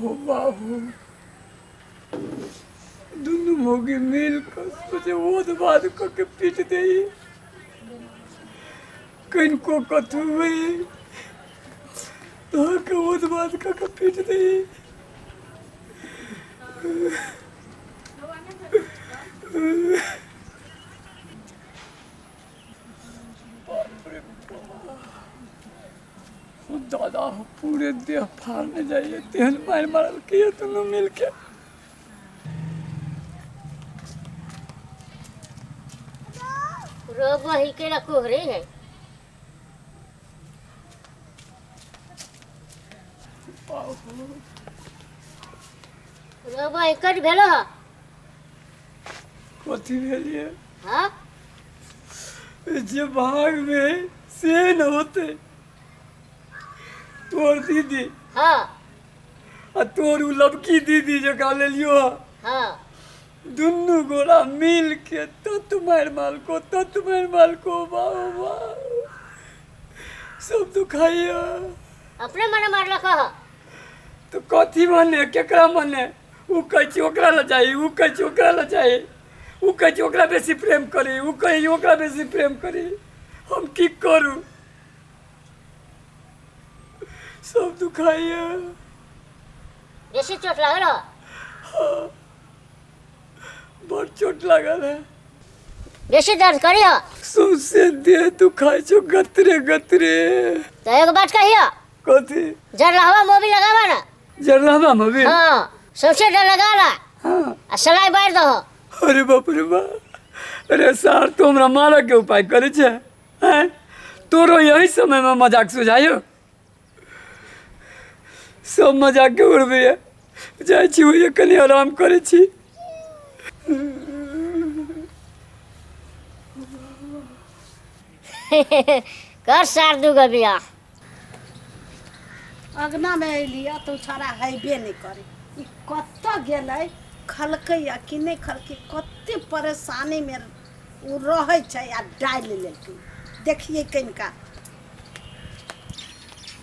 हो बाबू दुनू मौगी मिल कऽ सोचे ओध बाध कऽ के पीट दे कनिको कथू होई तोहके ओध बाध कऽ के पीट दे। बाप रे बाप, दादा हो पूरे देह फाड़ने जाइए तेहन मारि मारलकै दुनू मिलके। रोग वही के ना कोहरे है। रोग वही कट भेलो ह। कथी भेलिए? हाँ जे भाग में से न होते तोर दीदी। हाँ आ तोर उ लबकी दीदी जका लेलियो। हाँ दुनू गोरा मिल के तत मारि मालको तत मारि मालको बाबा बाप सब दुखाइया। अपने मने मारलक ह। तो कथी मने केकरा मने? उ कहै छी ओकरा लए चाही, उ कहै छी ओकरा लए चाही, उ कहै छी ओकरा बेसी प्रेम करी, उ कहै ओकरा बेसी प्रेम करी। हम की करू? सब दुखाइया। बेसी चोट लागल ह? हाँ बड़ चोट लागल है। बेसी दर्द करी ह? सौंसे देह दुखाइ छौ गतरे गतरे। तो एगो बात कहियो। कथी? जरलहवा मोबिल लगावा ना। जरलहवा मोबिल? हाँ सौंसे डर लगा ला। हाँ आ सलाई बारि दहो। अरे बाप रे बाप, अरे सार तो हमरा मारऽ के उपाय करै छै हैं? तोरो यही समय में मजाक सुझाइयो? सब मजाक के उड़बैया। जाइ छी ओहिए कनि आराम करै छी। कर सार दूगो बियाह। अगनामे अयली तऽ ओ छौड़ा हेबे नहि करै, ई कतऽ गेलै, खलकै आ कि नहि खलकै, कते परेशानीमे ओ रहै छै आ डालि लेलकै। देखियै कनिका।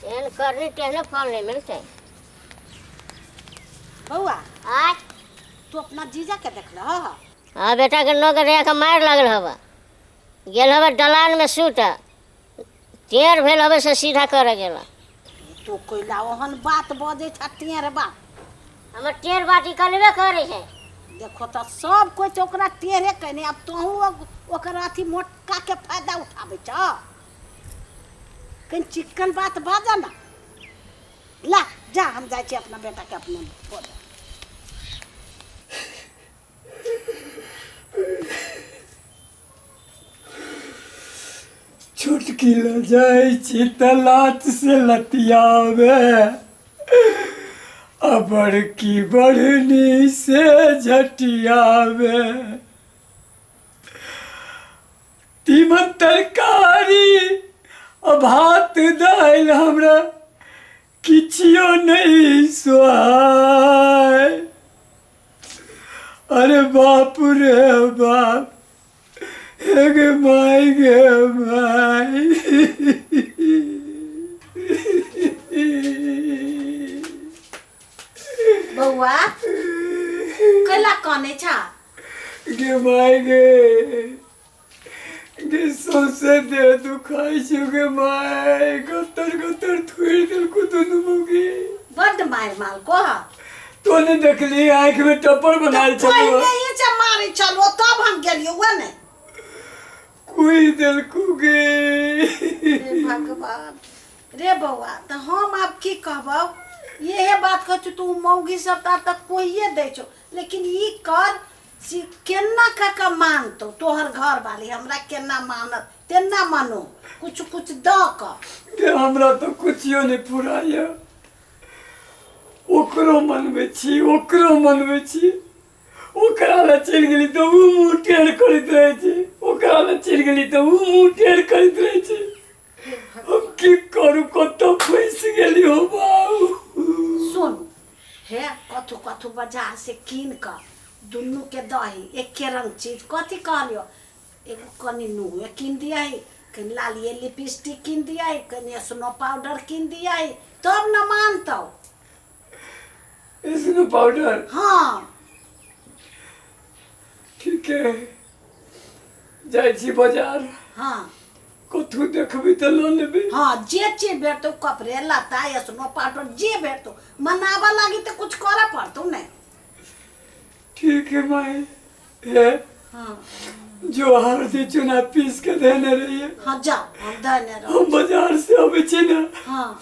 एहन करनी तेहने फल नहि मिलतै। बौआ आय तू अपना जीजा के देखलह? हाँ बेटा के नौकर के मारि लागल हवा, गेल हवा दलान में सूत, टेढ़ भेल हवे से सीधा करे गेल। तू कोइला ओहन बात बजै छ टेढ़ बात? हमर टेढ़ बात ई कलबे करै छै। देखो तऽ सब कोइ तऽ ओकरा टेढ़े कहने, आब तोहूँ ओकर अथी मोटका के फायदा उठाबै छ। कनि चिक्कन बात बाजऽ ना। ला जा हम जाइ छी अपना बेटा के अपने खोजऽ। छोटकी लऽ जाइ छी तऽ लात से लतियावे, आ बड़की बढ़नी से झटियावे। तीमन तरकारी आ भात दालि हमरा किछियो नहि सोहाय। अरे बाप रे बाप, हे गे माय गे माय। बौआ कैला कानै छ? गे माय गे, गे सौंसे देह दुखाइ छौ गे माय, गत्तर गत्तर थुरि देलकौ दुनू मौगी। बड्ड मारि मालको ह। तो नहीं देखली आँखि में टप्पर बनायल छलौ। पहिने ही जे मारै छलौ तब हम गेलियौ वएह ने। कुहि देलकौ गे। हे भगवान रे बौआ, तऽ हम आब की कहबौ, इहे बात कहै छौ तू मौगी सब तऽ आब तक कोहिए दै छौ, लेकिन ई कर से केना कऽ कऽ मानतौ तोहर घरवाली, हमरा केना मानत तेना मानो, कुछ कुछ दऽ कऽ। गे हमरा तऽ कुछियो नहि फुराइए, ओकरो मनबै छी ओकरो मनबै छी। ओकरा लए चलि गेली तऽ उ मुँह टेढ़ करैत रहै छै, ओकरा लए चलि गेली तऽ उ मुँह टेढ़ करैत रहै छै। हम की करू, कतऽ फँसि गेली हो बाबू। सुन हे, कथू कथू बाजार से कीन कऽ दुनू के दही एके रंग चीज कथी कहलियो, एगो कनि नूए कीन दियही, कनि लालिए लिपस्टिक कीन दियही, कनि स्नो पाउडर कीन दियही, तब न मानतौ। Snow powder? हँ। ठीक है, जाइ छी बाजार। हँ। कथू देखबी तऽ लऽ लेबै। हँ, जे चीज भेटतौ, कपड़े लत्ता, स्नो पाउडर, जे भेटतौ। मनाबऽ लागी तऽ कुछ करऽ पड़तौ ने। ठीक है माई, हे। हँ। जो हल्दी चूना पीस के देने रहिए। हँ, जाओ, हम देने रहब। हम बाजार से अबै छी ने। हँ।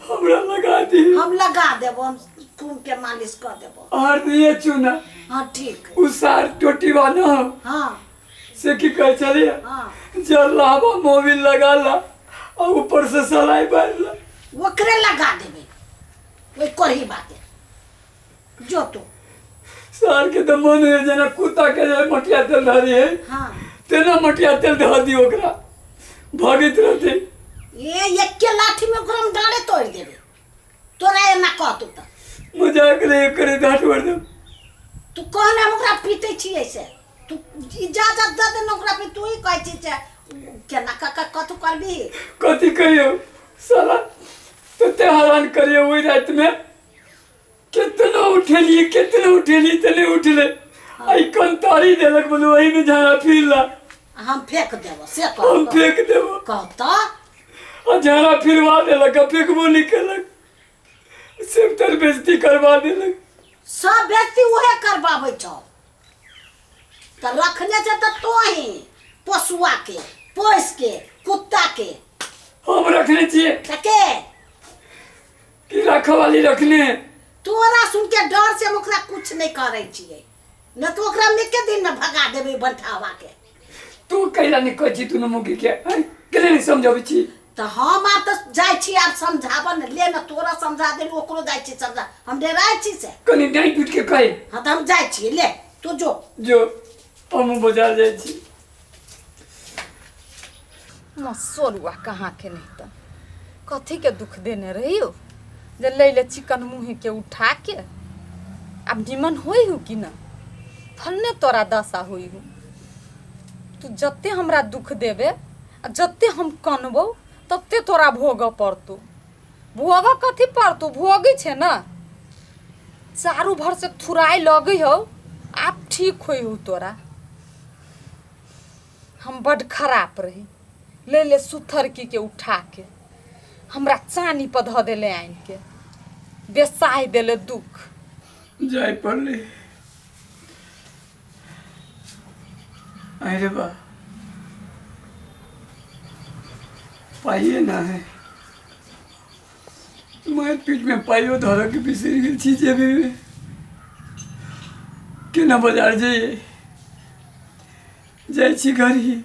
हमरा लगा दी। हम लगा देबो, हम खून के मालिश कर देबो। हल्दी चूना। हँ, ठीक। उ सार टोटी वाला। हँ। से की कहै छलियै? हँ। जल लावा मोबिल लगा ला आ ऊपर से सलाई बारि ला। ओकरे लगा देबै, ओहि कोरही बाके जो तू। सार के तऽ मन होइए जेना कुत्ता के जे मटिया तेल धरी है। हँ। तेना मटिया तेल धऽ दी ओकरा, भगैत रहतै। ए, एके लाठी में ओकरा हम डाँड़े तोड़ि देबै, तोरा एना कहतौ तऽ। मजाक रहे करे घाट भर दे। तू कहने हम ओकरा पीटै छियै से तू इजाजत दे दे ने ओकरा पे। तू ही कहै छी जे केना कऽ कऽ कथू करबही। कथी कहियौ, साला तते हरान करियौ। ओहि रातिमे केतनो उठेलियै, केतनो उठेलियै तऽ नहि उठलै। आइ कंतारी देलक, बोलू एहिमे झाड़ा फिरला। हम फेंक देबो से कह। हम फेंक देबो। कह तऽ। आ झाड़ा फिरवा देलक आ फेंकबो नहि केलक, सिर्फ तर बेइज्जती करवा देलक। सब व्यक्ति उहे करबाबै छौ तऽ रखने छै तऽ तोही पोसुआ के पोस के कुत्ता के। हम रखने छियै? तऽ के? कि राखऽ वाली रखने। तोरा सुन के डर से हम ओकरा कुछ नहीं करै छियै, न तो ओकरा हम एके दिन में भगा देबै बंठावा के। तू कैला नहि कहै छी दुनू मुगी के, आँय? केना नहि समझाबै छी? तऽ हम आब तऽ जाइ छी आब समझाबऽ ने। ले ने, तोरा समझा देलू, ओकरो जाइ छी समझा। हम डेराइ छी से। कनि डाँटि उठि के कही। हँ, तऽ हम जाइ छी, ले तू जो। जो, हमहूँ बाजार जाइ छी। मसरुआ कहाँ के नहीं तऽ कथी के दुख देने रहियो जे लै ले चिकन मुँह के उठा के। आब निमन होइ हु कि ना? धन्य तोरा दशा होइ हु। तू जते हमरा दुख देबे आ जते हम कनबौ तते तोरा भोगऽ पड़तौ। भोगऽ कथी पड़तौ? भोगै छै ने, चारू भर से थुराइ लगै हौ। आब ठीक होइ हु तोरा। हम बड्ड खराब रही, ले ले सुथरकी के उठा के हमरा चानी पर धऽ देले, आनि के बेसाहि देले दुख। जाय पड़लै। अरे बा, पाइए ना है मारि पीटमे, पाइयो धरऽ के बिसरि गेल छी जेबीमे। केना बाजार जइए? जाइ छी घर ही,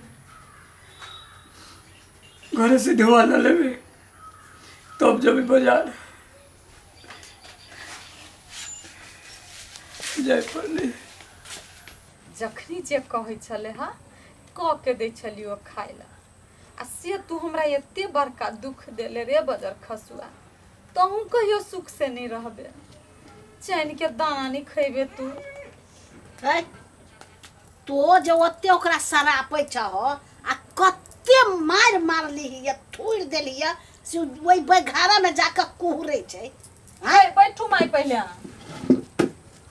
घरे से ढोआ लऽ लेबै तब जेबै बाजार। जाय पड़लै। जखनी जे कहै छलै हँ, कऽ के दै छलियो खाय लए, आ से तू हमरा एते बड़का दुख देले रे बजर खसुआ। तहूँ कहियो सुख से नहीं रहबे, चैन के दाना नहीं खैबे तू। है, तो जे ओते ओकरा सरापै छहो आ कते मारि मारलिही या थोड़ि देलिही, से ओहि बघारामे जाकऽ कुहरै छै। है, बैठू माय, पहिले अहाँ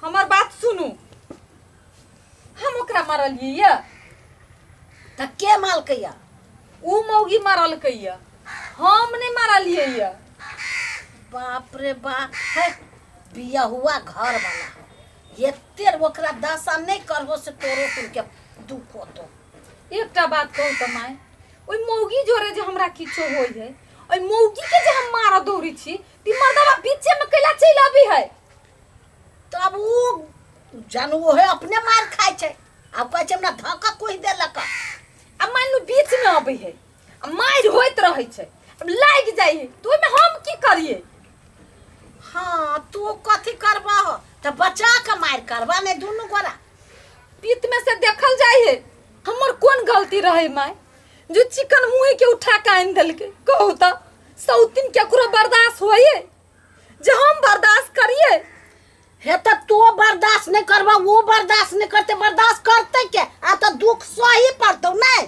हमर बात सुनू। हम ओकरा मारलियै यऽ? तऽ के मालकै या? उ मौगी मारलकै यऽ, हम नहि मारलियै यऽ। बाप रे बाप, है बिया हुआ घर वाला, एते ओकरा दशा नहि करबो से तोरो कुलके दुख होतो। एकटा बात कहू तऽ माय, ओहि मौगी जोरे जे हमरा किछो होइ है, ओहि मौगी के जे हम मारऽ दौड़ै छी, ती मर्दवा बीचे में कैला चलि अबै है? तब उ जानू ओहे अपने मार खाइ छै, आब कहै छै हमरा धक्का कोहि देलक। आ मान लू बीच में अबै है आ मारि होइत रहै छै, आब लागि जाइ है तऽ ओहिमे हम की करियै? हाँ, तू कथी करबह? तऽ बचा के मारि करबा नहि दुनू गोरा। पीत में से देखल जाइ है। हमर कोन गलती रहे माय, जो चिकन मुँह के उठा के आनि देलकै? कहू तऽ, सौतिन केकरो बर्दाश्त होइए जे हम बर्दाश्त करिए? हे, तऽ तू बर्दाश्त नहि करबा, वो बर्दाश्त नहि करते, बर्दाश्त करते के? आ तऽ दुख सही पड़तौ। नहि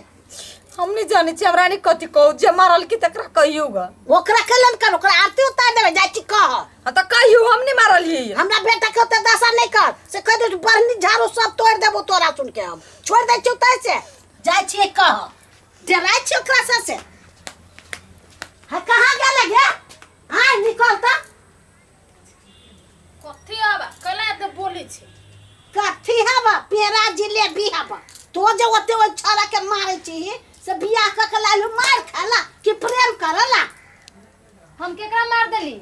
हम नहीं जाने छी, हमरा नहीं कथी कहू, जे मारल की तकरा कहियो ग। ओकरा कैलन कर, ओकरा आरती उतार देबै, जाइ छी कह। हाँ तो कहियो, हम नहीं मारल ही। हमरा बेटा के ओते दशा नहीं कर, से कह दे बरनी झाड़ू सब तोड़ देबो तोरा सुन के, हम छोड़ दै छियौ तै से जाइ छियै कह, डराइ छियै ओकरा से से। हाँ कहाँ गेलै गे? आय निकल त। कथी हबा कैला एते बोलै छै? कथी हबा? पेड़ा जिलेबी हबा। तो जे ओते ओइ छौड़ा के मारै छी से बियाह क के लालू मार खाला कि प्रेम करला? हम केकरा मार देली?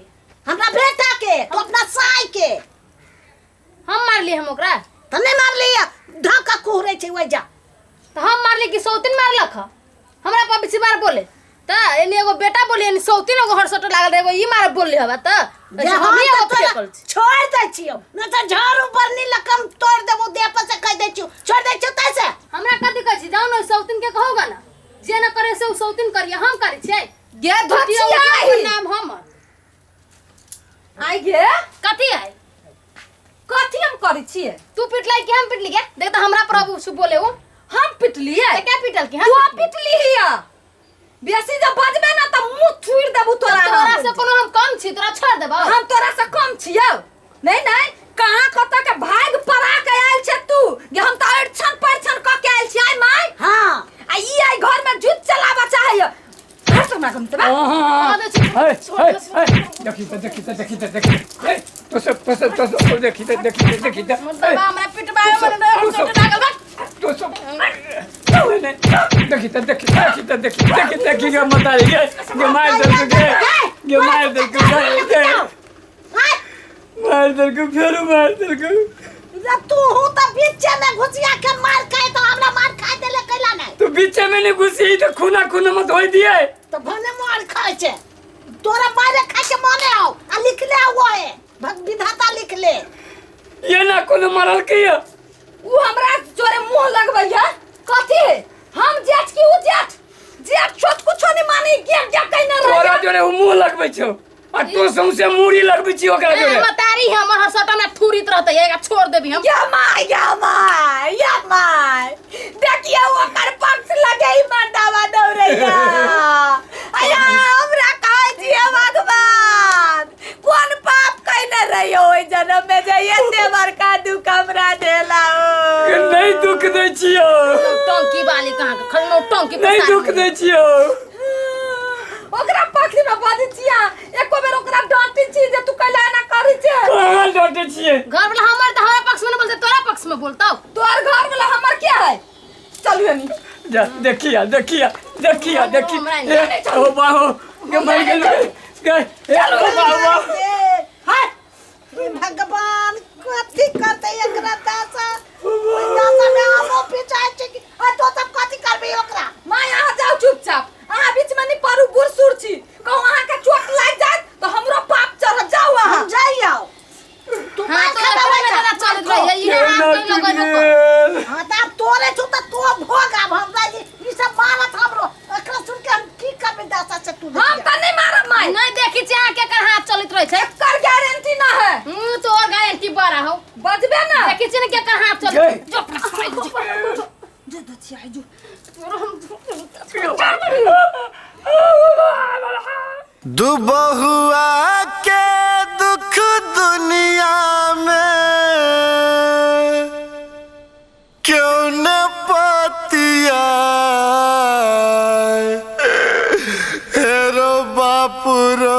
हमरा बेटा के, तो अपना साई के। हम मारली हम ओकरा? त नहीं मारली, ढाका कुहरै छै ओइ जा। त हम मारली कि सौतीन मारलक ह? हमरा पर बेसी बार बोले त एने एगो बेटा बोले, एने सौतीन एगो हरसट लागल रहे, एगो ई मारे बोलले हवा त जे हम हम एगो तऽ तोरा फेकल छी। छोड़ दै छियौ, नहि तऽ झाड़ू बरनी लकम तोड़ देबौ देह पर से, कहि दै छियौ छोड़ दै छियौ तै से। हमरा कथी कहै छी? जाउ ने सौतीन के कहूगा ना, जे न करे से उ सौतीन करिए, हम करै छियै। गे धोतिया धोतिया नाम हमर। आई गे कथी है? कथी हम करै छियै? तू पिटलाई कि हम पिटली गे? देख त हमरा पर अब सु बोले उ। हम पिटलियै? त क्या पिटल की? तू पिटली हिया। बेसी जब बजबे ना त मुंह थुइर देबू तोरा। तोरा से कोनो हम कम छी? तोरा छोड़ देबौ? हम तोरा से कम छियौ? नहीं नहीं, कहाँ कत के भाग पड़ा के आयल छे तू? गे हम त अड़छन परछन क के आयल छी। आय my. हां। आ ई आई घर में जुत चलावा चाहैय। हट तो ना गमते बा। हां हे हे देखी त देखी त देखी त देखी, ए तो सब तो सब तो सब देखी त देखी त देखी त। बाबा हमरा पिटबावे मन रे, लागल बा। तो सब देखी त देखी देखी त देखी देखी देखी गे मतारी गे, गे मार दल के, गे मार दल के, गे मार दल के, फेर मार दल के। तू हूं त बीचे में घुसिया के मार खाए तो हमरा मार खाए देले कैला नहीं? तू बीचे में नहीं घुसी तो खूना खूना मत होई दिए। तो भने मार खाए छे तोरा, मारे खाए के मने आओ आ लिख ले आओ है भग विधाता लिख ले। ये ना कोनो मरल के उ हमरा जोरे मुंह लगबैया कथी है? हम जेठ की उ जेठ, जेठ छोट कुछो नहीं मानी, गे गे कहिना रहे। तोरा जोरे उ मुंह लगबै छौ आ तू सौंसे मूड़ी लगबै छी ओकरा जोरे। मतारी हमर हसटा में ठुरित रहतै, एगा छोड़ देबी हम। या my या my या my, देखियो ओकर पक्ष लगे ई मर्दावा दौड़ैया। आया हमरा कहै छी भगवान कोन पाप कइने रहियो ओइ जन्म में जे एते बड़का दुख हमरा देला? नहीं दुख दै छियो टंकी वाली कहाँ के खलनो टंकी नहीं दुख दै छियो। ओकरा पक्ष में बजै छिया, एको बेर ओकरा डांटै छी जे तू कैला एना करै छे? कहाँ डांटै छियै? घर वाला हमर त हमरा पक्ष में न बोलतै, तोरा पक्ष में बोलतौ। तोर घर वाला हमर के है? चलू एनी जा, देखिया देखिया देखिया देखी। ओ बाहो गे मर गेल गे, चलो बाबा। हाय हे भगवान, कथी करतै एकरा दासा? ओइ दासा में हमो पिचाइ छै कि आ तो सब कथी करबै ओकरा? माय अहाँ जाउ चुपचाप, अहाँ बीच में नहीं पड़ू, बूढ़ सूढ़ छी, कहूँ अहाँ के चोट लागि जायत तो हमरो पाप चढ़त। जाउ अहाँ। हम जाइयौ। तू हां मार तो खेबै ना चलत रहिए, ई हाथ तो लगैबो कर। हां त आब तोरे छौ त तो भोग। आब हमरा ई सब मारत हमरो, एकरा सुन के हम की करबै दासा से? तू हम त नहीं मारब माय। नहीं देखी छी अहाँ केकर हाथ चलैत रहै छै, एकर गारंटी ना है। तोर गारंटी बड़ा हौ, बजबे ना। देखी छी ने केकर हाथ चलैत। जो जो दछिया जो दुबहुआ के दुख दुनिया में क्यों न पतिया, हेरो बाप रो